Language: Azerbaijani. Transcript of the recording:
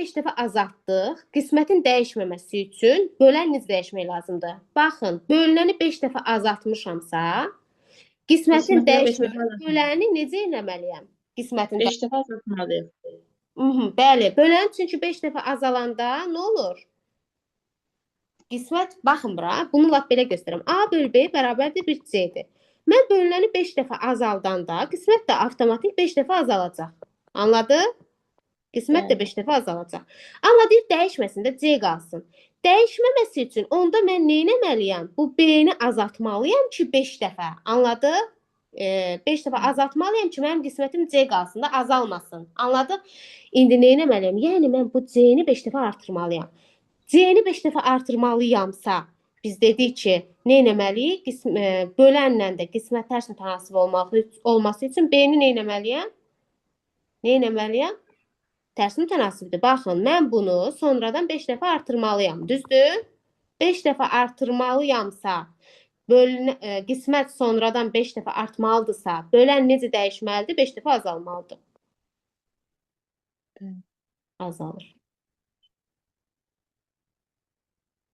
5 dəfə azaltdıq. Qismətin dəyişməməsi üçün bölən necə dəyişmək lazımdır? Baxın, bölünəni 5 dəfə azaltmışamsa, qismətin Qisməti də beş dəfə dəyişməməsi azaltmalıyıq. böləni necə eləməliyəm? Qismətin 5 dəfə azaltmalıyıq. Bəli, bölən çünki 5 dəfə azalanda nə olur? Qismət, baxın bura, bunu lap belə göstərirəm. A bölü B bərabərdir 1 C-dir. Mən bölünəni 5 dəfə azaldanda qismət də avtomatik 5 dəfə azalacaq. Anladın? Qismət də Bəli. 5 dəfə azalacaq. Amma deyir dəyişməsin də C qalsın. Dəyişməməsi üçün onda mən nə etməliyəm? Bu B-ni azaltmalıyam ki 5 dəfə. Anladın? 5 dəfə azaltmalıyam ki mənim qismətim C qalsın da azalmasın. Anladın? İndi nə etməliyəm? Yəni mən bu C-ni 5 dəfə artırmalıyam. C-ni 5 dəfə artırmalıyamsa, biz dedik ki, nə etməliyik? Bölənlə də qismət tərs mütənasib olması üçün B-ni nə etməliyəm? Nə etməliyəm? Tərs mütənasibdir. Baxın, mən bunu sonradan 5 dəfə artırmalıyam. Düzdür? 5 dəfə artırmalıyamsa, qismət sonradan 5 dəfə artmalıdırsa, bölən necə dəyişməlidir? 5 dəfə azalmalıdır. Bəli. Azalır.